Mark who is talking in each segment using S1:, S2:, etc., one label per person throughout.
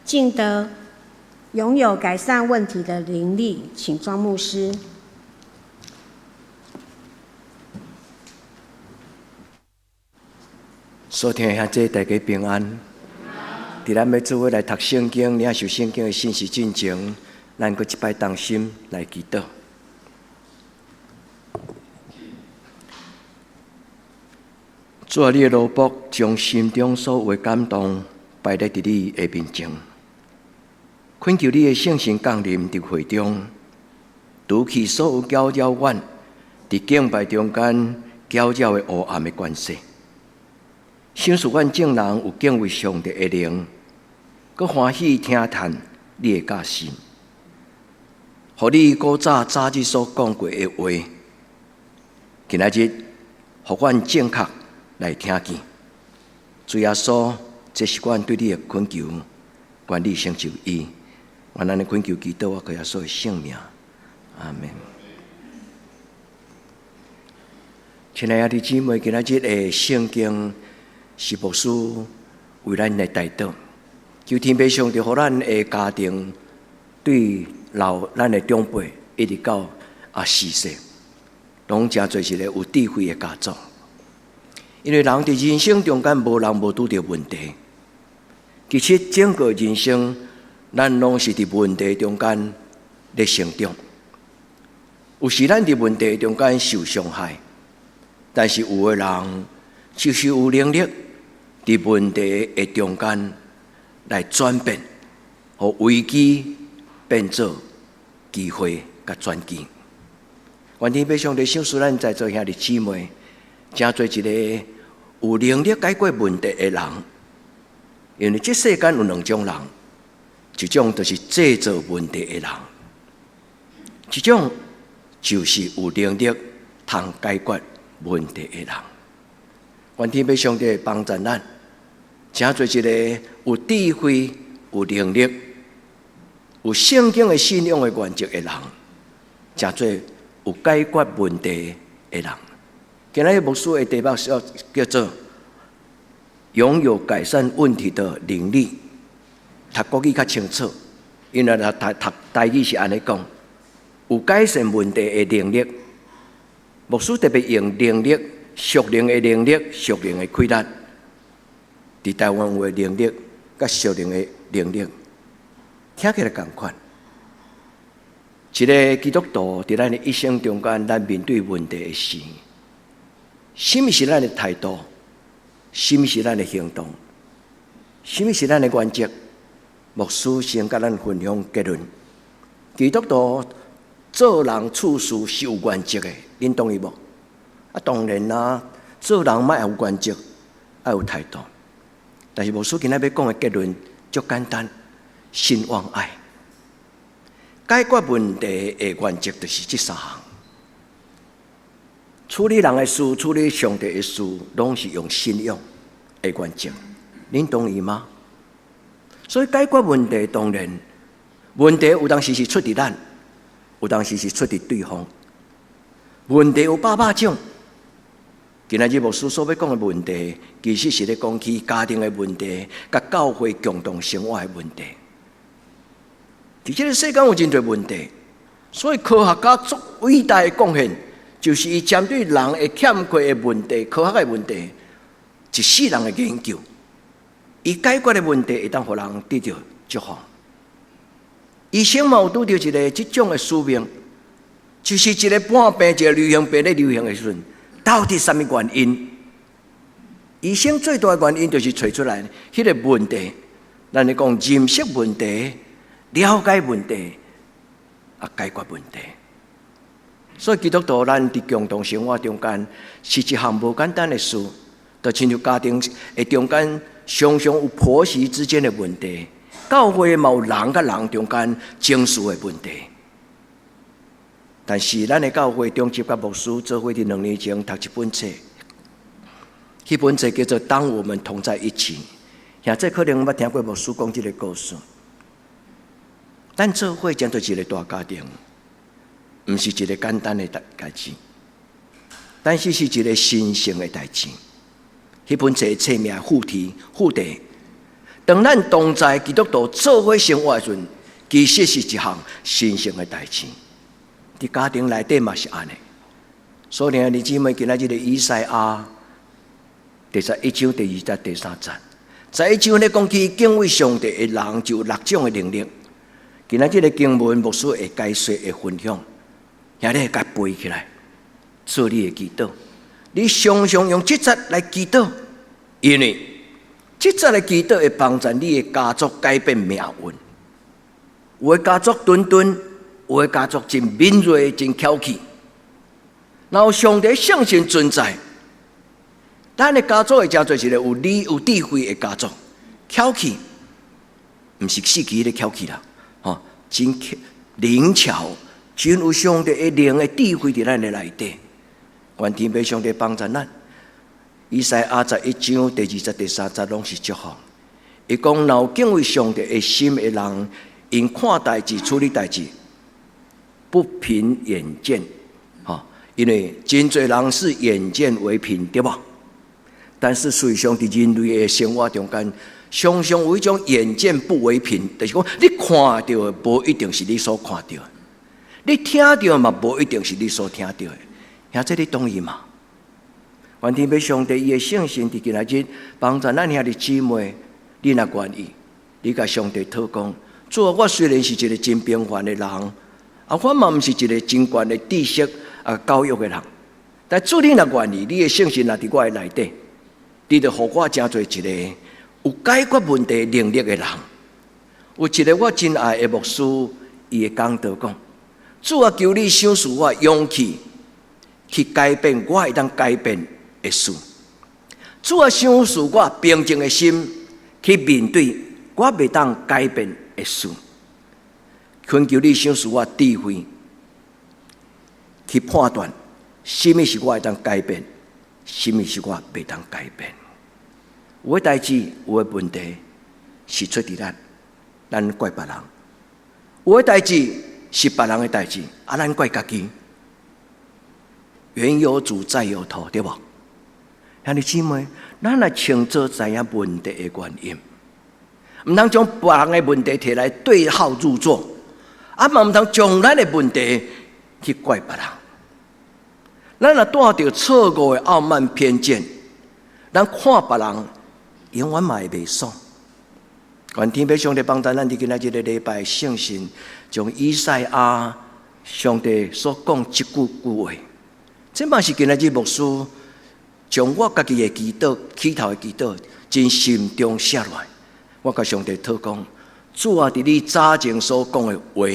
S1: 進得擁有改善問題的能力。請莊牧師。
S2: 所聽的兄弟大家平安。佇咱欲做伙來讀聖經、領受聖經的信息進前，咱閣一擺同心來祈禱。主啊，你的奴僕將心中所有的感動擺列佇你的面前，懇求你的聖神降臨佇會中，除去所有攪擾阮佇敬拜中間攪擾的烏暗的關係。賞賜阮眾人有敬畏上帝的靈，閣歡喜聽聽你的教訓，予你古早早日所講過的話，今仔日予阮正確來聽見。主耶穌，這是阮對你的懇求，願你成就伊。願咱的懇求祈禱，我靠耶穌的聖名，阿們。親愛的姊妹，今仔日的聖經是牧師為咱來代禱，求天父上帝予咱的家庭對老咱的長輩，一直到四世，攏成做一個有智慧的家族。因為人佇人生中間無人無拄著問題，其實整個人生，咱攏是佇問題中間咧成長。有時咱佇問題中間受傷害，但是有的人就是有能力佇問題的中間來轉變，予危機變做機會佮轉機。願天父上帝賞賜咱在座兄弟姊妹，成做一個有能力解決問題的人。因為這世間有兩種人，一種就是製造問題的人，一種就是有能力通解決問題的人。願天父上帝幫助咱，成做一個有智慧、有能力、有聖經的信仰的原則的人，成做有解決問題的人。今仔日牧師的題目是叫做擁有改善問題的能力。讀國語較清楚，因為讀讀台語是按呢講，有改善問題的能力。牧師特別用能力、屬靈的能力、屬靈的氣力，佇台灣話能力佮屬靈的能力，聽起來仝款。一個基督徒佇咱的一生中間，咱面對問題的時，啥物是咱的態度？啥物是咱的行動？啥物是咱的原則？牧師先佮咱分享結論。基督徒做人處事是有原則的，恁同意無？啊，當然啦，做人嘛愛有原則，愛有態度。但是牧師今仔欲講的結論足簡單：信望愛。解決問題的原則就是這三項。處理人的事，處理上帝的事，攏是用信仰的原則。恁同意嗎？所以解決問題，當然問題有當時是出佇咱，有當時是出佇對方。問題有百百種。今仔日牧師所欲講的問題，其實是咧講起家庭的問題，佮教會共同生活的問題。佇這个世間有真濟問題，所以科學家足偉大的貢獻，就是伊針對人會欠缺的問題、科學的問題，一世人的研究，伊解決的問題會當予人得著祝福。醫生嘛有拄著一个這種的使命，就是一個半病、一個流行病咧流行的時陣，到底啥物原因？醫生最大的原因就是揣出來彼個問題。咱咧講認識問題、了解問題、啊解決問題。所以基督徒咱佇共同生活中間是一項無簡單的事，就親像家庭的中間常常有婆媳之間的問題，教會嘛有人佮人中間情緒的問題。但是咱的教會中執佮牧師做伙佇2年前讀一本冊，彼本冊叫做《當我們同在一起》。兄弟可能捌聽過牧師講這个故事。咱做伙成做一个大家庭，毋是一个簡單的代誌，但是是一个神聖的代誌。彼本冊冊名副題副題，當咱同在基督徒做伙生活的時陣，其實是一項神聖的代誌。佇家庭內底嘛是按呢。所以兄弟姊妹，今仔日的以賽亞第11章第二節、第三節，十一章咧講起敬畏上帝的人就有六種的能力。今仔日的經文，牧師會解說、會分享，兄弟共背起來，做你的祈禱。你常常用這節來祈禱，因為這節的祈禱會幫助你的家族改變命運。有的家族頓頓，有的家族真敏銳、真巧氣。若有上帝聖神存在，咱的家族會成做一个有理、有智慧的家族。巧氣，毋是四肢咧巧氣啦，吼，真靈巧，真有上帝的靈的智慧佇咱的內底。願天父上帝幫助咱。以賽亞十一章第二節、第三節攏是祝福。伊講，若有敬畏上帝的心的人，𪜶看代誌、處理代誌，不憑眼見，吼，因為真濟人是眼見為憑，對無？但是事實上，佇人類的生活中間，常常有一種眼見不為憑，就是講你看著的，無一定是你所看著的；你聽著的嘛，無一定是你所聽著的。兄弟，你同意嗎？願天父上帝伊的聖神佇今仔日幫助咱兄弟姊妹，你若願意，你共上帝禱講：主啊，我雖然是一個真平凡的人，啊，我嘛毋是一個真懸的知識啊教育的人，但主你若願意，你的聖神若佇我的內底，你就予我成做一個有解決問題能力的人。有一個我真愛的牧師，伊會講道講：主啊，求你賞賜我勇氣去改變我會當改變的事。主啊，賞賜我平靜的心去面對我袂當改變的事。懇求你賞賜我智慧去判斷，啥物是我會當改變，啥物是我袂當改變。有的代誌，有的問題是出佇咱，咱怪別人；有的代誌是別人的代誌，啊，咱怪家己。冤有主，債有頭，對無？兄弟姊妹，咱來清楚知影問題的原因，毋通將別人的問題提來對號入座，啊嘛毋通將咱的問題去怪別人。咱若帶著錯誤的傲慢偏見，咱看別人永遠嘛會袂爽。願天父上帝幫助咱佇今仔這个禮拜聖神，將以賽亞上帝所講這句句話，這嘛是今仔日牧師將我家己的祈禱、起頭的祈禱，真心中寫落來。我共上帝禱講：主啊，佇你早前所講的話，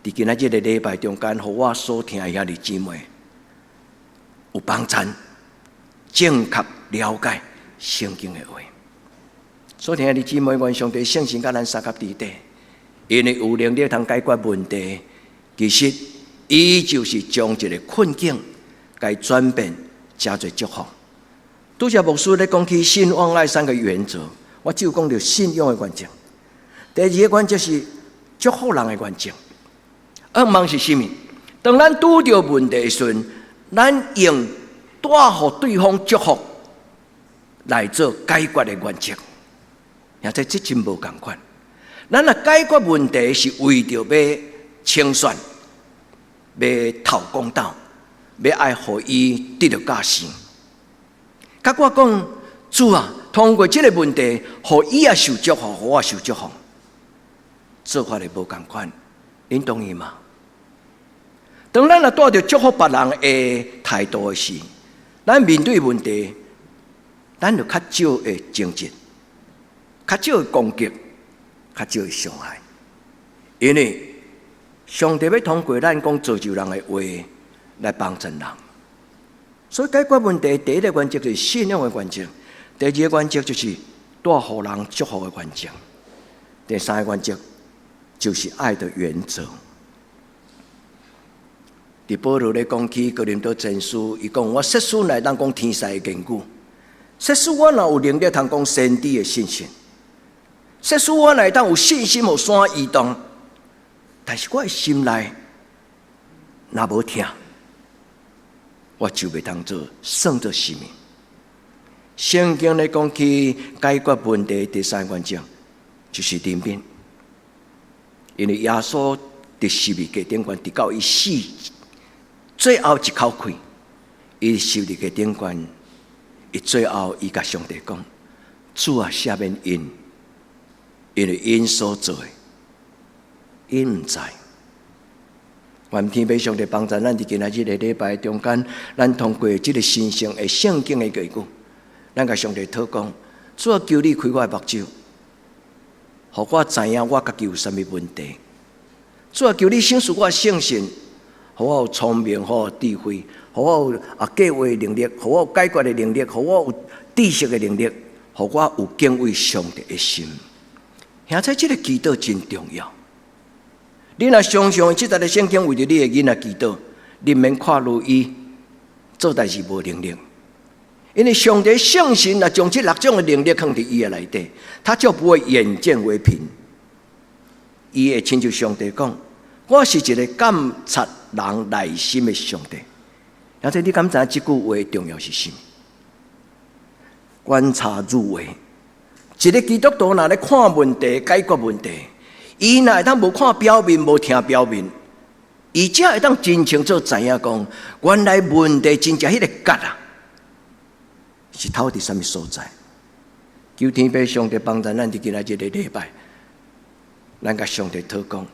S2: 佇今仔這个禮拜中間，予我所聽的兄弟姊妹有幫助，正確了解聖經的話。所聽兄弟姊妹，願上帝聖神佮咱相佮佇底，因為有能力通解決問題，其實伊就是將一个困境共轉變成做祝福。拄才牧師咧講起信望愛三個原則，我只有講著信仰的原則。第二個原則是祝福人的原則。願望是啥物？當咱拄著問題的時陣，咱用帶予對方祝福來做解決的原則。而且這真無仝款。咱若解決問題是為著欲清算，欲討公道，欲愛予伊得著教訓。佮我講，主啊，通過這个問題，予伊也受祝福，予我受祝福，做法會無仝款，恁同意嗎？當咱若帶著祝福別人的態度的時，咱面對問題，咱就較少會爭執，較少會攻擊，較少會傷害。因為上帝欲通過咱講造就人的話來幫助人。所以解決問題，第一個原則就是信仰的原則，第二個原則就是帶予人祝福的原則，第三個原則就是愛的原則。佇保羅咧講起哥林多前書，伊講我設使會當講天使的言語，設使我若有能力通講先知的信息，設使我會當有信心予山移動，但是我的心內若無疼，我就袂當做算做啥物。聖經咧講起解決問題第三原則，就是憐憫。因為耶穌佇十字架頂懸，直到伊死最後一口氣，伊十字架頂懸，伊最後伊共上帝講：主啊，赦免𪜶，因為𪜶所做的，𪜶毋知。願天父上帝幫助咱佇今仔日的禮拜中間，咱通過這个神聖的聖經的話語，咱共上帝禱告：主啊，求你開我的目睭，予我知影我家己有啥物問題。主啊，求你賞賜我聖神，予我有聰明，予我有智慧，予我有計劃能力，予我有解決的能力，予我有知識的能力，予我有敬畏上帝的心。兄弟，這个祈禱真重要。你若常常這節的聖經為著你的囡仔祈禱，你毋免看予伊做代誌無能力，因為上帝聖神若將這六種的能力放佇伊的內底，他就不會眼見為憑。伊會親像上帝講：我是一个鑒察人內心的上帝。而且你敢知影這句話重要是啥物？觀察入微，一个基督徒若咧看問題、解決問題，伊若會當無看表面、無聽表面，伊才會當真清楚知影講，原來問題真正彼个結啊，是頭佇啥物所在？求天父上帝幫助咱佇今仔日個禮拜，咱共上帝禱告，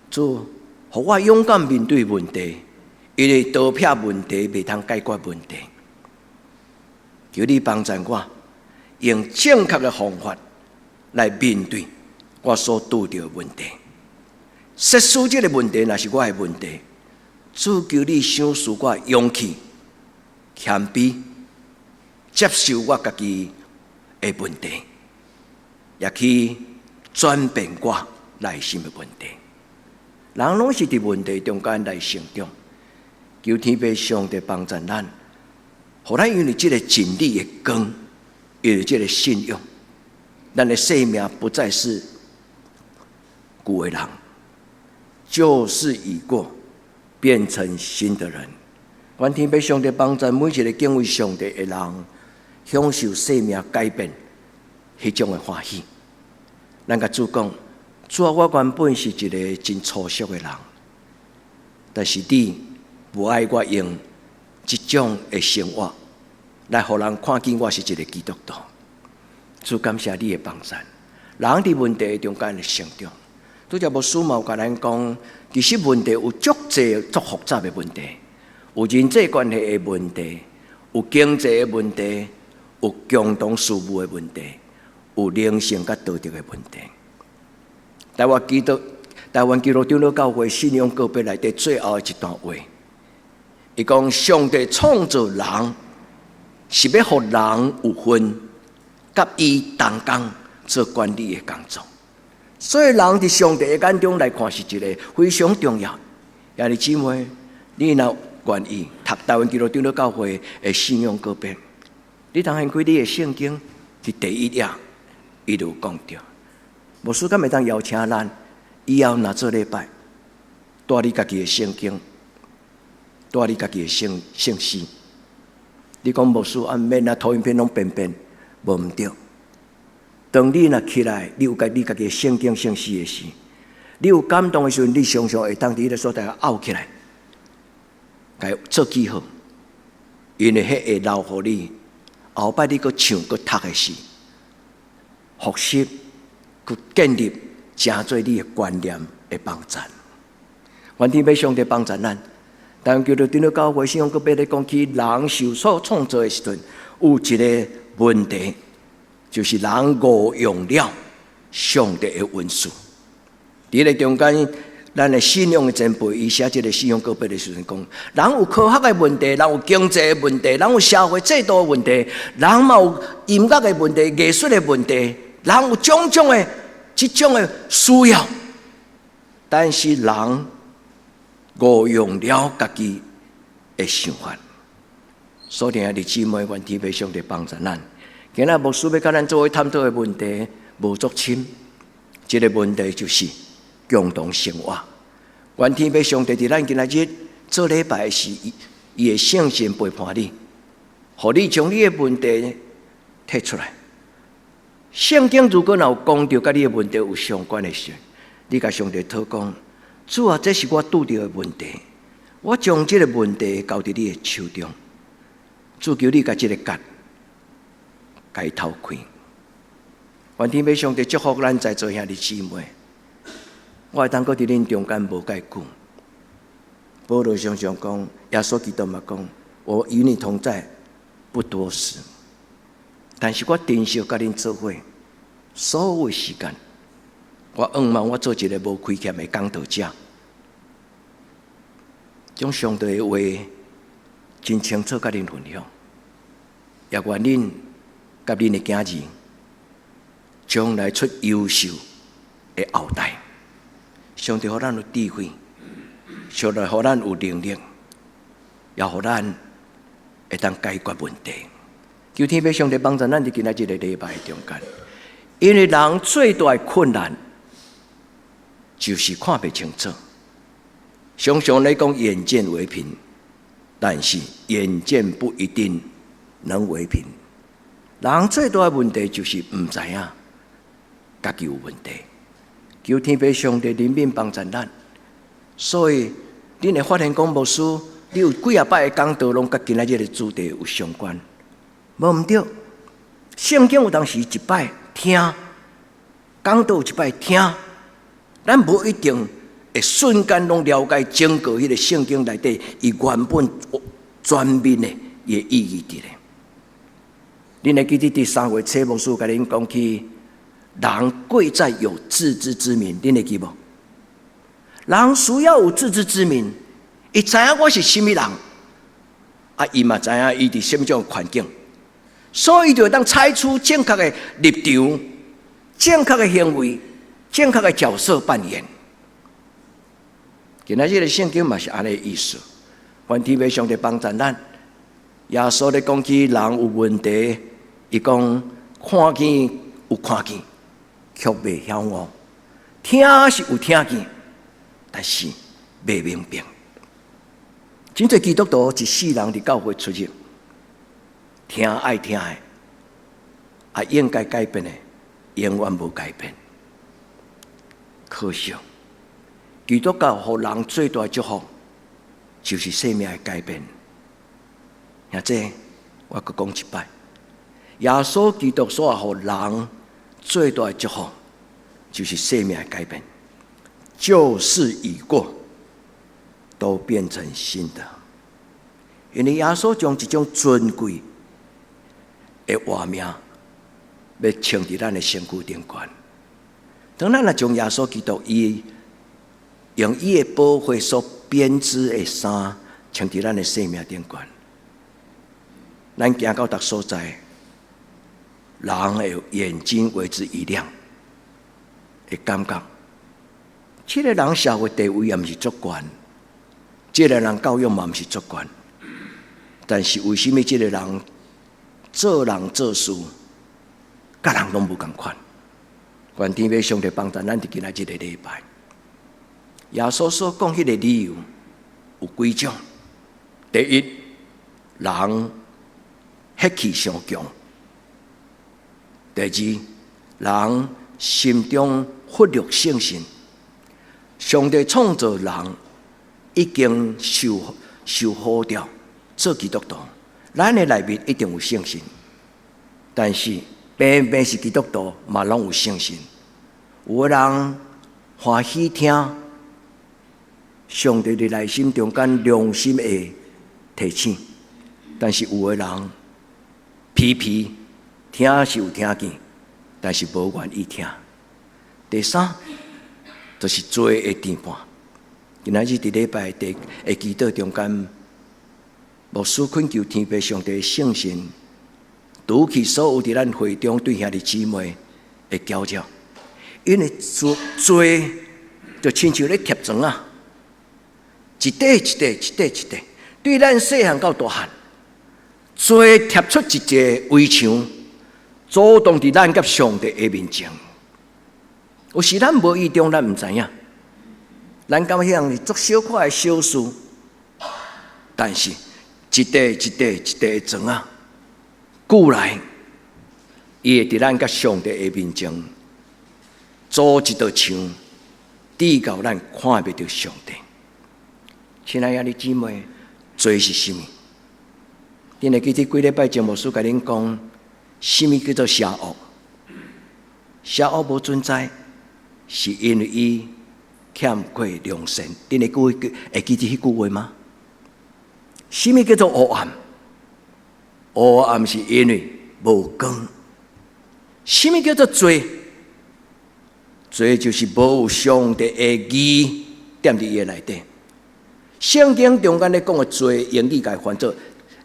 S2: 主，予我勇敢面對問題，因為逃避問題袂通解決問題。求你幫助我，用正確的方法來面對我所拄著的問題。設使這个問題若是我的問題，主求你賞賜我勇氣、謙卑，接受我家己的問題，也去轉變我內心的問題。人攏是佇問題中間來成長，求天父上帝幫助咱，予咱因為這个真理的光，因為這个信仰，咱的生命不再是舊的人，舊事已過，變成新的人。願天父上帝幫助每一个敬畏上帝的人，享受生命改變彼種的歡喜。咱共主講：主啊，我原本是一个真粗俗的人，但是你無愛我用這種的生活來予人看見我是一个基督徒。主感謝你的幫助。人佇問題中間的成長，拄才牧師嘛有共咱講，其實問題有足濟足複雜的問題，有人際關係的問題，有經濟的問題，有共同事務的問題，有靈性佮道德的問題。台灣基督長老教會信仰告白內底最後的一段話，伊講上帝創造人是欲予人有份，佮伊同工做管理的工作。所以人佇上帝的眼中來看是一个非常重要。兄弟姊妹，你若願意讀台灣基督長老教會的信仰告白，你通掀開你的聖經，佇第一頁，伊就有講著。牧師敢會當邀請咱以後若做禮拜，帶你家己的聖經，帶你家己的聖聖詩。你講牧師啊，毋免啊，投影片攏變變，無毋對。當你若起來，你有共你家己的聖經聖詩的時，你有感動的時陣，你常常會當佇彼个所在拗起來，共做記號，因為彼會留予你後擺你閣唱閣讀的時，復習去建立成做你的觀念的幫助。願天父上帝幫助咱。但叫做長老教會信仰告白咧講起人受所創造的時陣，有一个問題，就是人誤用了上帝的恩賜。佇咧中間，咱的信仰的前輩，伊寫這个信仰告白的時陣講，人有科學的問題，人有經濟的問題，人有社會制度的問題，人嘛有音樂的問題、藝術的問題，人有種種的這種的需要，但是人誤用了家己的想法。所以兄弟姊妹，願天父上帝幫助咱。今仔牧師欲佮咱做伙探討的問題無足深，這个問題就是共同生活。願天父上帝佇咱今仔日做禮拜時，伊的聖神陪伴你，予你將你的問題提出來。聖經如果若有講著佮你的問題有相關的時，你共上帝禱講：主啊，這是我拄著的問題，我將這个問題交佇你的手中。主求你共這个結共伊透開。願天父上帝祝福咱在座兄弟姊妹。我會當閣佇恁中間無蓋久。保羅常常講，耶穌基督嘛講：我與你同在不多時，但是我珍惜佮恁做伙所有的時間。我向望我做一个無虧欠的講道者，將上帝的話真清楚佮恁分享，也願恁佮恁的囝兒將來出優秀的後代。上帝予咱有智慧，上帝予咱有能力，也予咱會當解決問題。求天父上帝幫助咱佇今仔這个禮拜中間，因為人最大的困難就是看袂清楚。常常咧講眼見為憑，但是眼見不一定能為憑。人最大的問題就是毋知影家己有問題。求天父上帝憐憫幫助咱。所以，恁會發現講牧師，你有幾仔擺的講道攏佮今仔這个主題有相關，無毋對。聖經有當時一擺聽，講道有一擺聽，咱無一定會瞬間攏了解整個彼个聖經內底伊原本全面的伊的意義佇咧。恁會記得佇3月初牧師共恁講起，人貴在有自知之明，恁會記無？人需要有自知之明，伊知影我是啥物人，啊，伊嘛知影伊佇啥物種環境，所以伊就會當採取正確的立場、正確的行為、正確的角色扮演。今仔日的聖經嘛是按呢意思，願天父上帝幫助咱。耶穌咧講起人有問題，伊講看見有看見，卻袂曉悟；聽是有聽見，但是袂明白。真濟基督徒一世人佇教會出入，聽愛聽的，啊，應該改變的，永遠無改變。可惜，基督教予人最大的祝福，就是生命的改變。兄弟，我閣講一擺，耶穌基督所予人最大的祝福，就是生命的改變。舊事已過，都變成新的。因為耶穌將一種尊貴的活命，欲穿佇咱的身軀頂懸。當咱若將耶穌基督伊用伊的寶血所編織的衫穿佇咱的生命頂懸，咱行到逐所在，人會眼睛為之一亮，會感覺，這个人社會地位也毋是足懸，這个人教養嘛毋是足懸，但是為啥物這个人做人做事，佮人攏無仝款？願天父上帝幫助咱佇今仔這个禮拜，耶穌所講彼个理由有幾種？第一，人血氣傷強；第二，人心中忽略聖神。上帝創造人已經受呼召做基督徒，咱的內面一定有聖神，但是偏偏是基督徒嘛攏有聖神。有的人歡喜聽上帝佇內心中間良心的提醒，但是有的人皮皮聽是有聽見，但是無願意聽。第三，就是罪的定判。今仔日佇禮拜的祈禱中間，牧師懇求天父上帝聖神，除去所有佇咱會中對兄弟姊妹的攪擾，因為罪就親像咧貼磚仔，一塊一塊一塊一塊，對咱細漢到大漢，罪貼出一個圍牆，阻擋佇咱佮上帝的面前。有時咱無意中，咱毋知影，咱感覺彼樣是足小可的小事，但是一塊一塊一塊的磚仔，久來伊會佇咱佮上帝的面前築一道牆，直到咱看袂著上帝。親愛的兄弟姊妹，罪是啥物？恁會記得幾禮拜前牧師共恁講，啥物叫做邪惡？邪惡無存在，是因為伊欠缺良善。恁會記得彼句話嗎？啥物叫做黑暗？黑暗是因為無光。啥物叫做罪？罪就是無上帝的義踮佇伊的內底。聖經中間咧講的罪，英語共翻做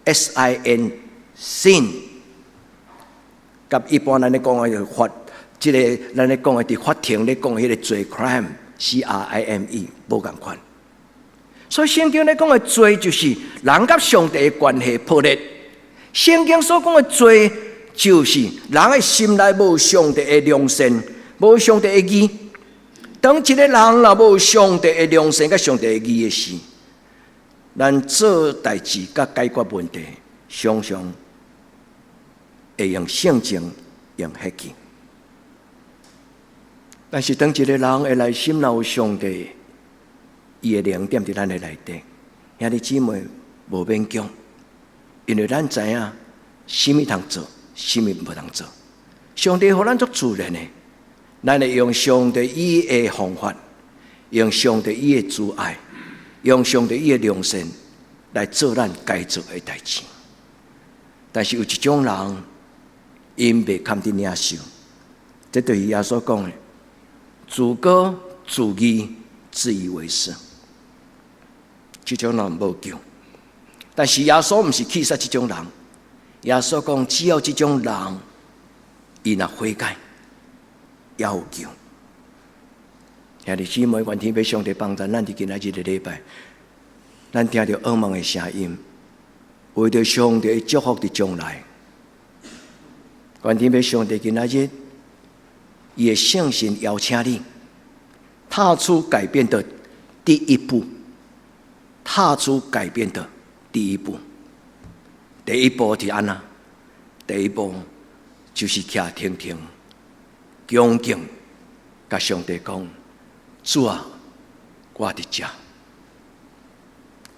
S2: S I N sin，佮一般咱咧講的法，這个咱咧講的佇法庭咧講彼个罪 crime C R I M E 無仝款。所以聖經咧講的罪，就是人佮上帝的關係破裂。聖經所講的罪，就是人的心內無上帝的良善，無上帝的義。當一个人若無上帝的良善佮上帝的義的時，咱做代誌佮解決問題，常常會用性情用血氣。但是當一個人的內心若有上帝，伊的靈踮佇咱的內底，兄弟姊妹無勉強，因為咱知影啥物通做，啥物無通做。上帝予咱足自然的，咱會用上帝伊的方法，用上帝伊的慈愛，用上帝伊的良善來做咱該做的代誌。但是有一種人，𪜶袂堪得領受，這就是耶穌講的：自高自義，自以為是。這種人無救。但是耶穌毋是棄殺這種人，耶穌講，只要這種人，伊若悔改，猶有救。兄弟姊妹，願天父上帝幫助咱佇今仔日的禮拜，咱聽著仰望的聲音，為著上帝的祝福佇將來。願天父上帝今仔日，伊的聖神邀請你，踏出改變的第一步，踏出改變的第一步。第一步是按怎？第一步就是徛停停，恭敬，共上帝講：主啊，我佇遮，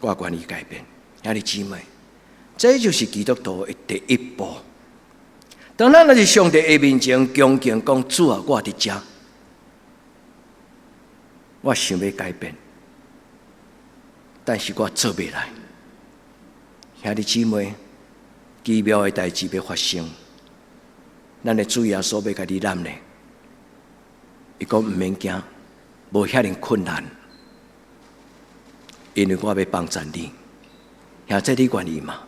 S2: 我願意改變。兄弟姊妹，這就是基督徒的第一步。當咱若佇上帝的面前恭敬講：主啊，我佇遮，我想欲改變，但是我做袂來。兄弟姊妹，奇妙的代誌欲發生，咱的主耶穌欲共你攬咧，伊講毋免驚，無遐爾困難，因為我欲幫助你。兄弟，你願意嗎？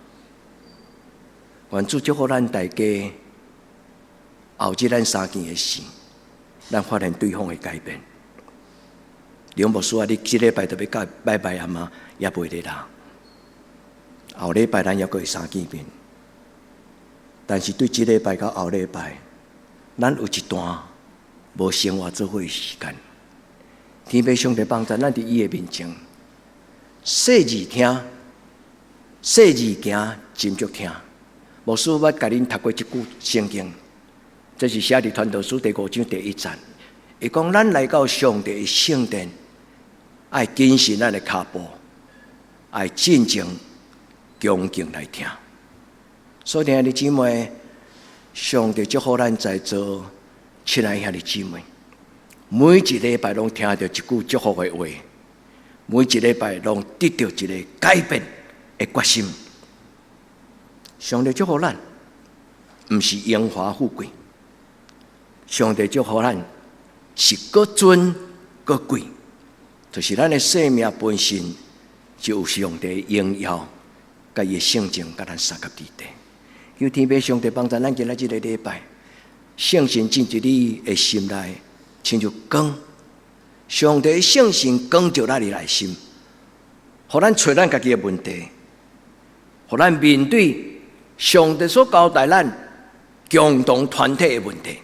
S2: 願主祝福咱大家，後日咱相見的時，咱發現對方的改變。梁牧師啊，你這禮拜就欲共拜拜阿媽，也袂得啦。後禮拜咱猶閣會相見面，但是對這禮拜到後禮拜，咱有一段無生活做伙的時間。天父上帝幫助咱佇伊的面前，細膩聽，細膩行，斟酌聽。牧師捌共恁讀過這句聖經，這是寫佇傳道書第五章第一節。伊講咱來到上帝的聖殿，愛謹慎咱的跤步，愛靜靜恭敬來聽。所以，兄弟姊妹，上帝祝福咱在座親愛兄弟姊妹，每一禮拜攏聽著一句祝福的話，每一禮拜攏得著一个改變的決心。上帝祝福咱，毋是榮華富貴，上帝祝福咱是閣尊閣貴，就是咱的生命本身就有上帝榮耀，佮伊的聖情共咱相佮佇底。求天父上帝幫助咱今仔這个禮拜，聖神進入你的心內，親像光。上帝聖神光照咱的內心，予咱揣咱家己的問題，予咱面對上帝所交代咱共同團體的問題。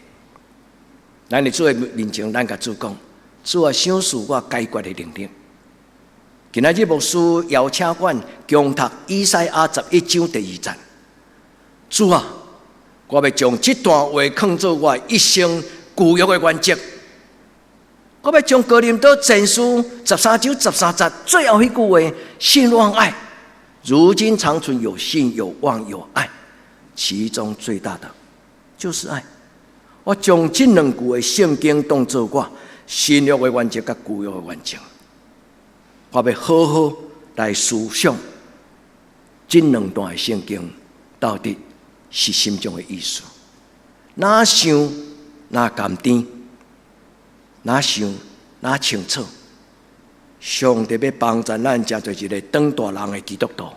S2: 咱佇主的面前，咱共主講：主啊，賞賜我解決的能力。今仔日牧師邀請阮共讀以賽亞十一章第二節。主啊，我欲將這段話囥做我一生舊約的原則。我欲將哥林多前書13章13節最後彼句話：信望愛，如今長存有信有望有愛，其中最大的就是愛。我將這兩句的聖經當做我新約的原則佮舊約的原則，我欲好好來思想這兩段的聖經到底是啥種的意思？若想若甘甜，若想若清楚。上帝欲幫助咱成做一个長大人的基督徒。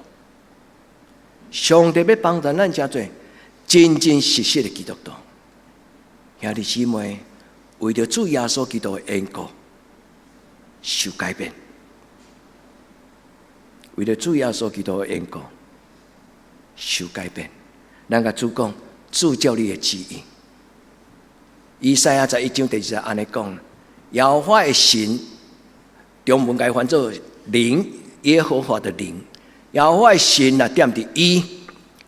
S2: 上帝欲幫助咱成做真真實實的基督徒。兄弟姊妹，為著主耶穌基督的緣故，受改變。為著主耶穌基督的緣故，受改變。咱共主講，主照你的旨意。以賽亞11章第2節按呢講：耶和華的神，中文共翻做靈，耶和華的靈。耶和華的神若踮佇伊，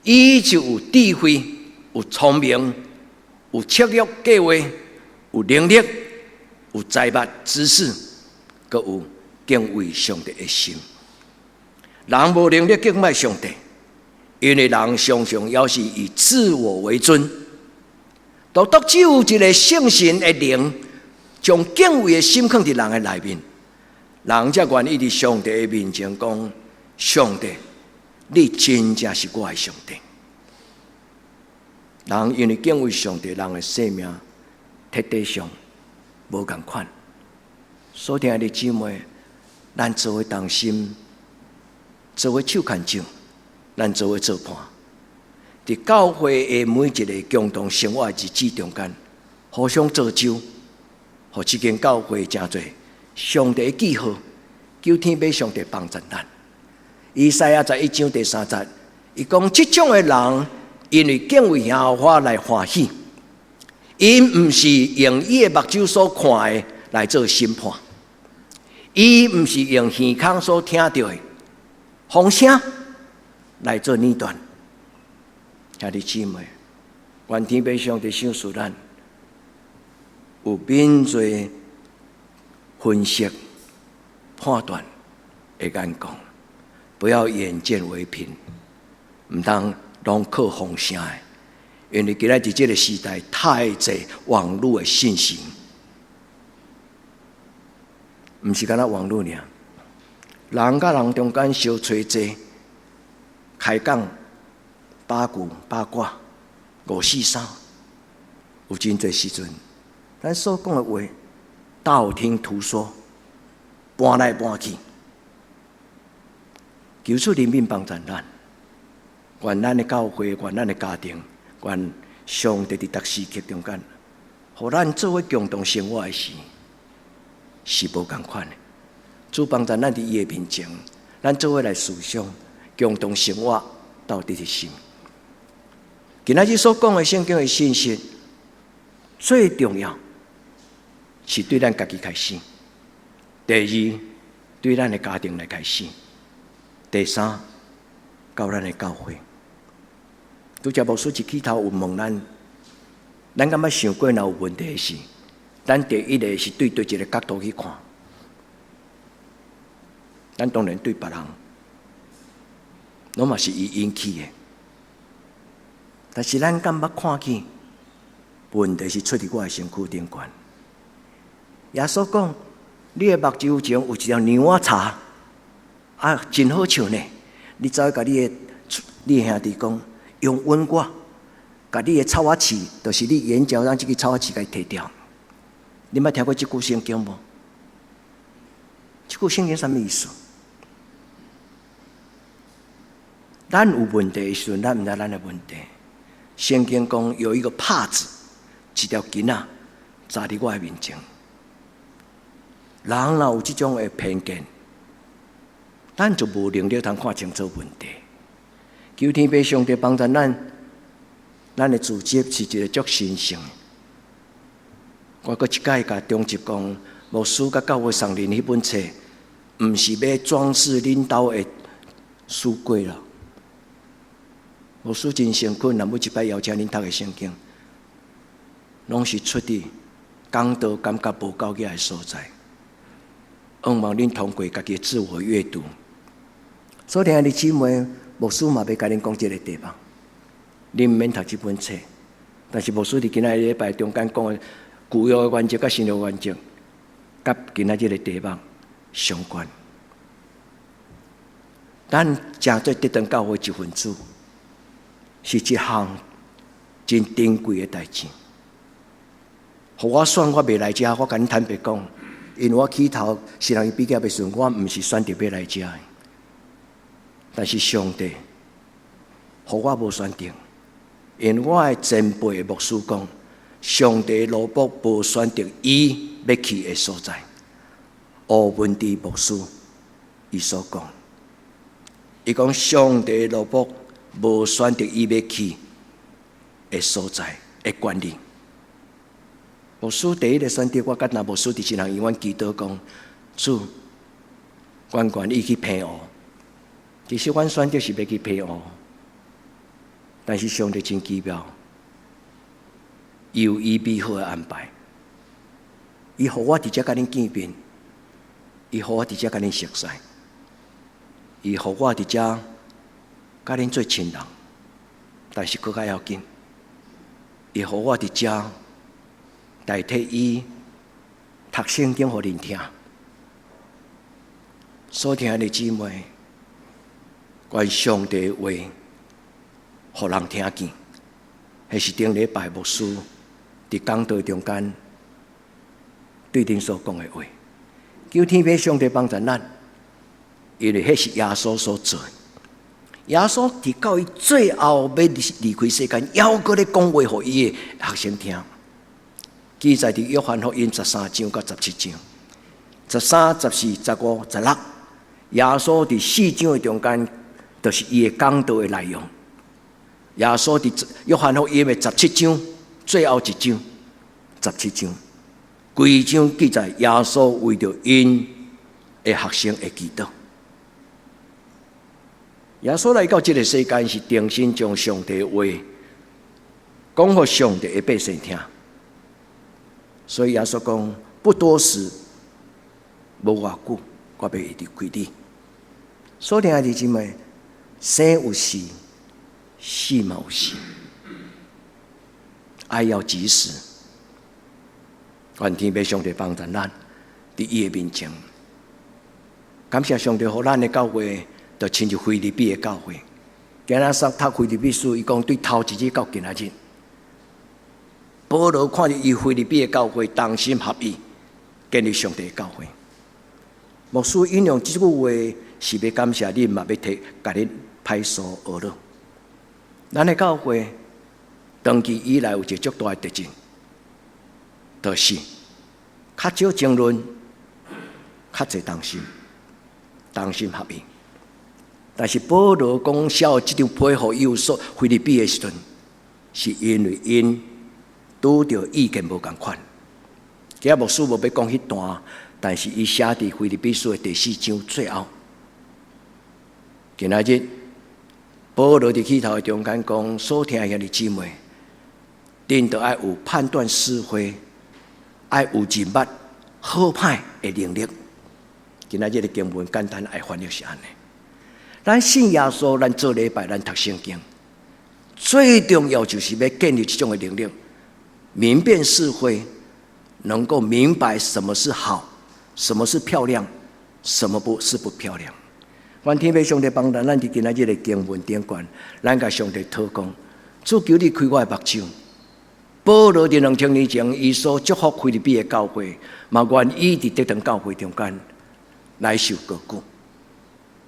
S2: 伊就有智慧、有聰明、有策略計劃、有能力、有才捌知識，閣有敬畏上帝的心。人無能力敬拜上帝，因為人常常猶是以自我為尊。獨獨只有一個聖神的靈，將敬畏的心囥佇人的內面，人才願意佇上帝的面前講：上帝，你真正是我的上帝。人因為敬畏上帝，人的生命徹底上無仝款。所親愛的姊妹，咱做伙同心，做伙手牽手，咱做伙做伴。佇教會的每一个共同生活的日子中間，互相造就，予這間教會成做上帝的記號，求天父上帝幫助咱。以賽亞11章第3節，伊講這種的人，因為敬畏耶和華來歡喜，𪜶毋是用伊的目睭所看的來做審判，伊毋是用耳孔所聽著的風聲來做論斷。兄弟姊妹，願天父上帝賞賜咱有敏銳分析判斷的眼光，不要眼見為憑，毋通攏靠風聲的，因為今仔佇這个時代太濟網路的信息，毋是干焦網路爾，人佮人中間相揣坐開講八股八卦五四三，有真濟時陣，咱所講的話道聽途說，搬來搬去，求主憐憫幫助咱，願咱的教會，願咱的家庭，願上帝佇逐時刻中間，予咱做伙共同生活的時，是無仝款的。主幫助咱佇伊的面前，咱做伙來思想，共同生活到底是啥？今仔日所講的聖經的信息，最重要是對咱家己開始；第二，對咱的家庭來開始；第三，到咱的教會。拄才牧師一起頭有問咱，咱敢捌想過，若有問題時，咱第一个是對佗一个角度去看？咱當然對別人，攏嘛是伊引起的。但是咱敢捌看見問題是出佇我的身軀頂懸？耶穌講：你的目睭前有一條牛仔柴，啊，真好笑呢！你走去共你的兄弟講，容允我，共你的草仔刺，就是你眼角咱這个草仔刺共提掉。你捌聽過這句聖經無？這句聖經啥物意思？咱有問題的時陣，咱毋知咱的問題。聖經講有一個帕子，一條巾仔，紮佇我的面前。人若有這種的偏見，咱就無能力通看清楚問題。求天父上帝幫助咱，咱的組織是一個足神聖。我閣一擺共中執講，牧師佮教會送恁彼本冊，毋是欲裝飾恁兜的書櫃啦。牧師真誠懇，若每一擺邀請恁讀的聖經，攏是出佇講道感覺無夠額的所在。向望恁通過家己的自我閱讀。所以兄弟姊妹，牧師嘛欲共恁講這个題目，恁毋免讀這本冊，但是牧師佇今仔日禮拜中間講的舊約的原則佮新約原則，佮今仔日的題目相關。咱成做得堂教會一份子，是一項真珍貴的代誌。予我選，我袂來遮，我共恁坦白講，因為我起頭是人比較的時陣，我毋是選擇欲來遮的。但是上帝，予我無選擇，因為我的前輩牧師講，上帝奴僕無選擇伊欲去的所在。吳文迪牧師伊所講，伊講上帝奴僕無選擇伊欲去的所在的權利。牧師第一个選擇，我佮那牧師佇一人醫院祈禱講，主，阮願意去澎湖。其實阮選擇是欲去澎湖，但是上帝真奇妙，伊有伊美好的安排，伊予我佇遮佮恁見面，伊予我佇遮佮恁熟似，伊予我佇遮佮恁做親人，但是閣較要緊，伊予我佇遮代替伊讀聖經予恁聽。所聽的姊妹，願上帝話，予人聽見，彼是頂禮拜牧師佇講道中間對恁所講的話。求天父上帝幫助咱，因為彼是耶穌所做的。耶穌佇到伊最後欲離開世間，猶閣咧講話予伊的學生聽。記載佇約翰福音13章到17章，13、14、15、16，耶穌佇四章的中間，就是伊的講道的內容。耶穌佇約翰福音的十七章最後一章，十七章，規章記載耶穌為著𪜶的學生的祈禱。耶穌來到這个世間，是重新將上帝話講予上帝的百姓聽。所以耶穌講，不多時，無偌久，我欲離開你。所以兄弟姊妹，生有時，死嘛有時，愛要及時。願天父上帝幫助咱，佇伊的面前，感謝上帝，予咱的教會，就親像腓立比的教會。今仔日讀腓立比書，伊講對頭一日到今仔日，保羅看著伊腓立比的教會同心合意建立上帝的教會。牧師引用這句話，是欲感謝恁，嘛欲提共恁拍手學樂。咱的教會長期以來有一個足大的特徵，就是較少爭論，較濟同心，同心合意。但是保羅講寫這張批予以弗所腓立比的時陣，是因為𪜶拄著意見無仝款。今仔牧師無欲講彼段，但是伊寫佇腓立比書的第四章最後。今仔日保羅佇起頭的中間講，所聽兄弟姊妹，恁著愛有判斷是非，愛有認捌好歹的能力。今仔日的經文簡單愛翻譯是按呢。咱信耶穌，咱做禮拜，咱讀聖經，最重要就是欲建立這種的能力，明辨是非，能夠明白什麼是好，什麼是漂亮，什麼不是不漂亮。願天父上帝幫助咱佇今仔日的經文頂懸，咱共上帝禱告，主求你開我的目睭。保羅佇2000年前，伊所祝福腓立比的教會，嘛願意佇得堂教會中間來受高舉。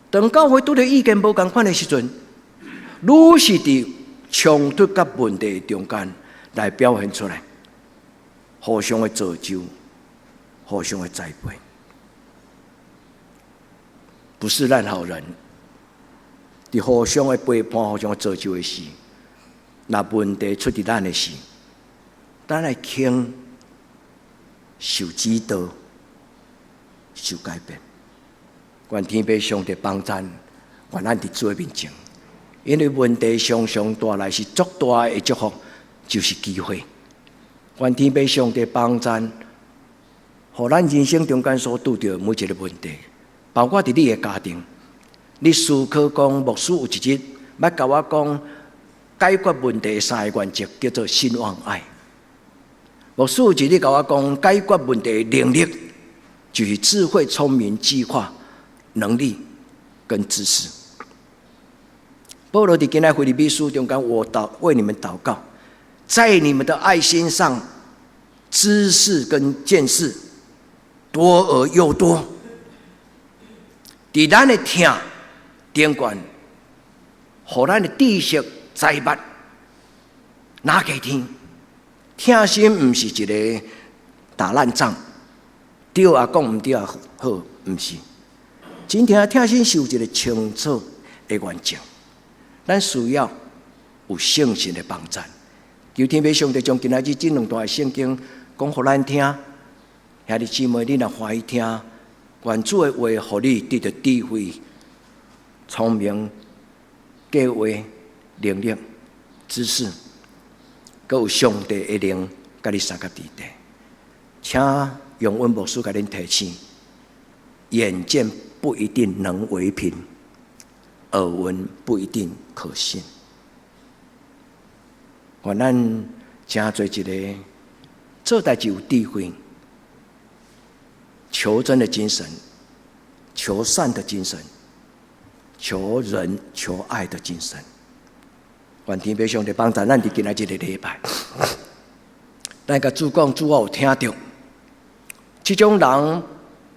S2: 當教會拄著意見無仝款的時陣，愈是佇衝突佮問題中間來表現出來，互相的造就，互相的栽培，不是爛好人，佇互相的陪伴、互相的造就的時，若問題出佇咱的時，咱來肯受指導、受改變。願天父上帝幫贊，願咱佇主的面前。因為問題常常帶來是足大的祝福，就是機會。願天父上帝幫贊，予咱人生中間所拄著每一個問題，包括佇你的家庭，你思考講牧師有一日捌共我講解決問題三個原則，叫做信望愛。牧師有一日共我講解決問題的能力，就是智慧、聰明、計劃、能力跟知識。保羅佇今仔腓立比書中間，我禱為你們禱告，在你們的愛心上，知識跟見識多而又多。佇咱的疼頂懸，予咱的知識知捌，哪個聽？疼心毋是一個打爛仗，對也講毋對也好，毋是。真正疼心是有一個清楚的原則。咱需要有聖神的幫贊。求天父上帝將今仔日這兩段的聖經講予咱聽，兄弟姊妹，你若歡喜聽，願主的話予你得著智慧、聰明、計劃、能力、知識，閣有上帝的靈佮你相佮佇底。請用阮牧師共恁提醒：眼見不一定能為憑。耳聞不一定可信。願咱成做一個做代誌有智慧、求真的精神、求善的精神、求仁求愛的精神。願天父上帝幫助咱佇今仔這個禮拜，咱共主講，主我有聽著，這種人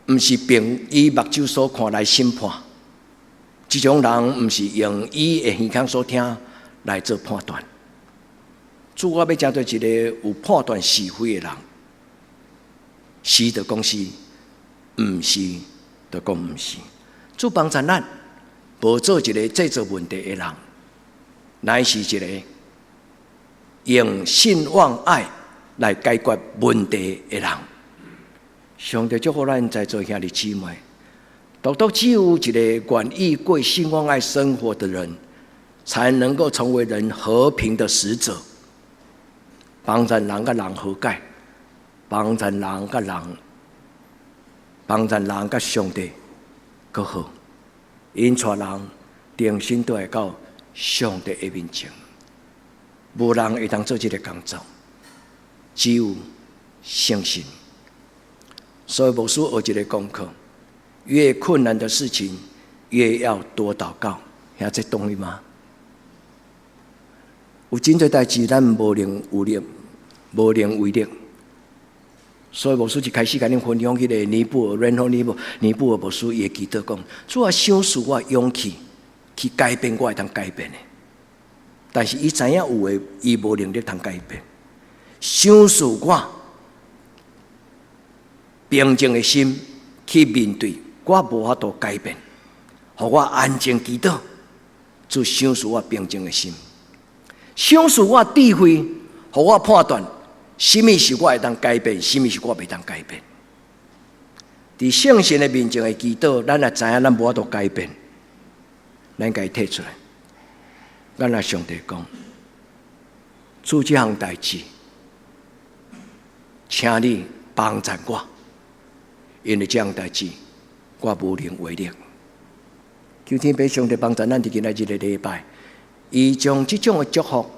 S2: 毋是憑伊目睭所看來審判。這種人毋是用伊的耳孔所聽來做判斷。主，我欲成做一個有判斷是非的人，是就講是，毋是就講毋是。主幫助咱，無做一個製造問題的人，乃是一個用信望愛來解決問題的人。上帝祝福咱在座兄弟姊妹。獨獨只有一個願意過信望愛生活的人，才能夠成為人和平的使者，幫助人佮人和解，幫助人佮人，幫助人佮上帝閣好，𪜶帶人重新倒來到上帝的面前。無人會當做這個工作，只有聖神。所以牧師學一個功課。越困難的事情，越要多禱告。兄這同意嗎？有真濟代誌，咱無能有力，無能為力。所以牧師一開始共恁分享彼個尼布爾、然後尼布尼布爾牧師伊會祈禱講：主啊，賞賜我勇氣去改變我會當改變的。但是伊知影有的，伊無能力通改變。賞賜我平靜的心去面對。我無法度改變，予我安靜祈禱，主賞賜我平靜的心，賞賜我智慧，予我判斷，啥物是我會當改變，啥物是我袂當改變。佇聖神的面前的祈禱，咱若知影咱無法度改變，咱共伊提出來，咱來上帝講，主這項代誌，請你幫助我，因為這項代誌。我無能為力，求天父上帝幫助咱佇今仔這個禮拜，伊將這種的祝福、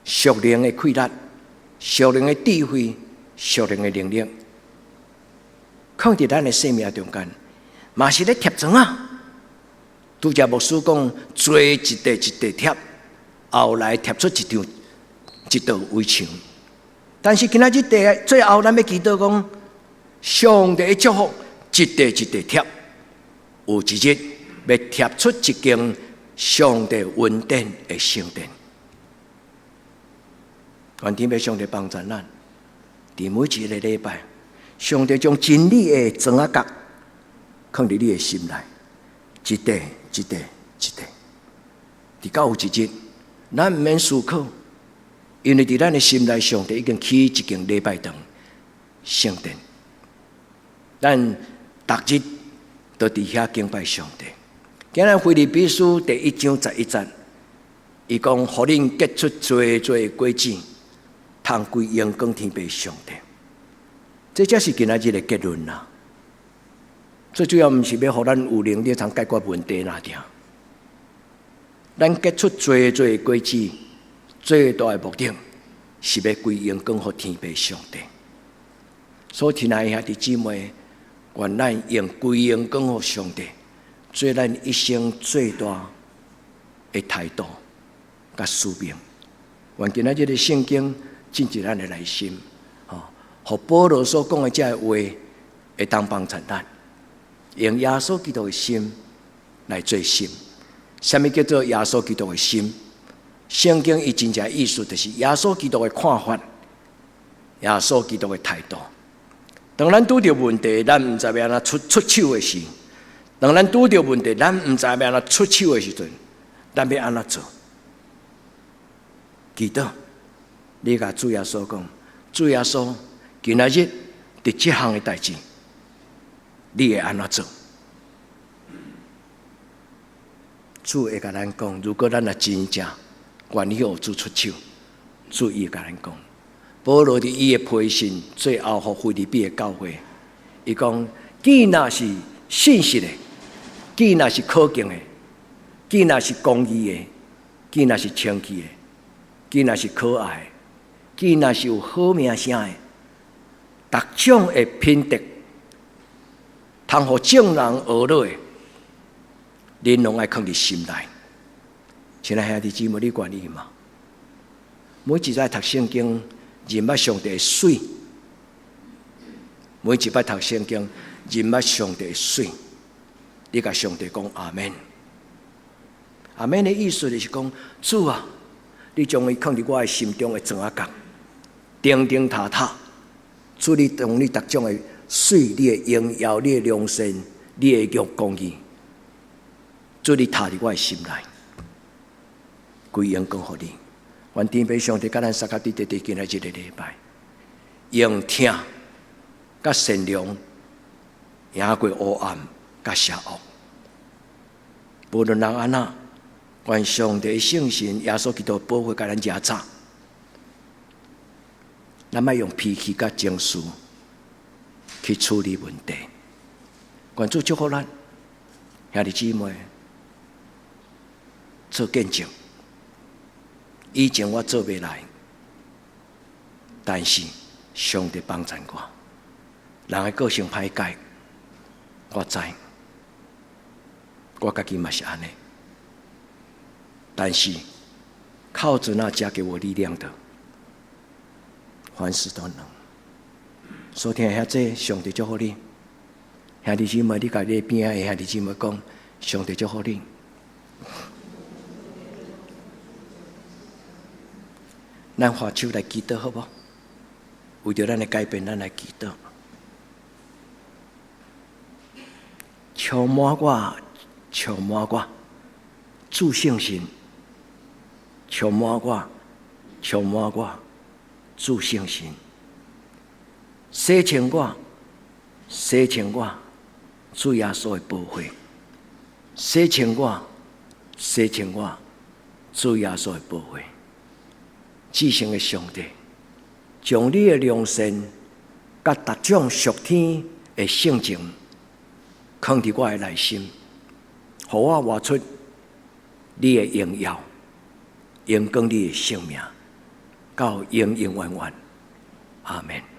S2: 屬靈的氣力、屬靈的智慧、屬靈的能力，放佇咱的生命中間，嘛是咧貼磚仔。拄才牧師講，做一塊一塊貼，後來貼出一張一道圍牆。但是今仔日第最後，咱欲祈禱講，上帝的祝福。一塊一塊貼，有一日欲貼出一間上帝恩典的聖殿。願天父上帝幫助咱，佇每一個禮拜，上帝將真理的磚仔角囥佇你的心內，一塊一塊一塊。直到有一日，咱毋免思考，因為佇咱的心內，上帝已經起一間禮拜堂聖殿。咱逐日都佇遐敬拜上帝。今日腓立比書第一章十一節，伊講，予恁結出濟濟果子，通歸榮光天父上帝。這才是今仔日的結論啦。最主要毋是欲予咱有能力通解決問題爾爾，咱結出濟濟果子，最大的目的是欲歸榮光予天父上帝。所以，親愛兄弟姊妹，願咱用歸榮光予上帝，做咱一生最大的態度佮使命。願今仔日的聖經進入咱的內心，吼，予保羅所講的這个話會當幫助咱，用耶穌基督的心來做心。啥物叫做耶穌基督的心？聖經伊真正意思就是耶穌基督的看法，耶穌基督的態度。當咱拄著問題，咱毋知欲按怎出手的時；當咱拄著問題，咱毋知欲按怎出手的時陣，咱欲按怎做？祈禱，你共主耶穌講，主耶穌，今仔日佇這項的代誌，你會按怎做？主會共咱講，如果咱若真正願意予主出手，主伊會共咱講。保羅佇伊的批信最後，予腓立比的教會，伊講：既若是信實的，既若是可敬的，既若是公義的，既若是清潔的，既若是可愛的，既若是有好名聲的，逐種的品德，通予眾人學樂的，恁攏愛囥佇心內。親愛兄弟姊妹，你願意嗎？每一擺讀聖經，認捌上帝的媠；每一擺讀聖經，認捌上帝的媠。你共上帝講阿們。阿們的意思就是講，主啊，你將伊囥佇我的心中的床仔角，釘釘塔塔。主，你將你逐種的媠、你的榮耀、你的良善、你的公義，主你貼佇我的心內，歸榮光予你。願天父上帝佮咱相佮佇佇今仔這个禮拜，用疼佮善良贏過黑暗佮邪惡。無論人按怎，願上帝聖神耶穌基督保護共咱遮早。咱莫用脾氣佮情緒去處理問題。願主祝福咱兄弟姊妹做見證。以前我做袂來，但是上帝幫助我。人的個性歹改，我知，我家己嘛是按呢。但是靠著那加給我力量的，凡事都能。所聽遐濟，上帝祝福你。兄弟姊妹，你共你邊仔的兄弟姊妹講，上帝祝福你。咱揮手來祈禱好無？為著咱的改變，咱來祈禱。充滿我，充滿我，主聖神，充滿我，充滿我，主聖神，洗清我，洗清我，主耶穌的寶血，洗清我，洗清我，主耶穌的寶血。至聖的上帝，將你的良善、佮逐種屬天的性情，囥佇我的內心，予我活出你的榮耀，榮光你的聖名，到永永遠遠。阿們。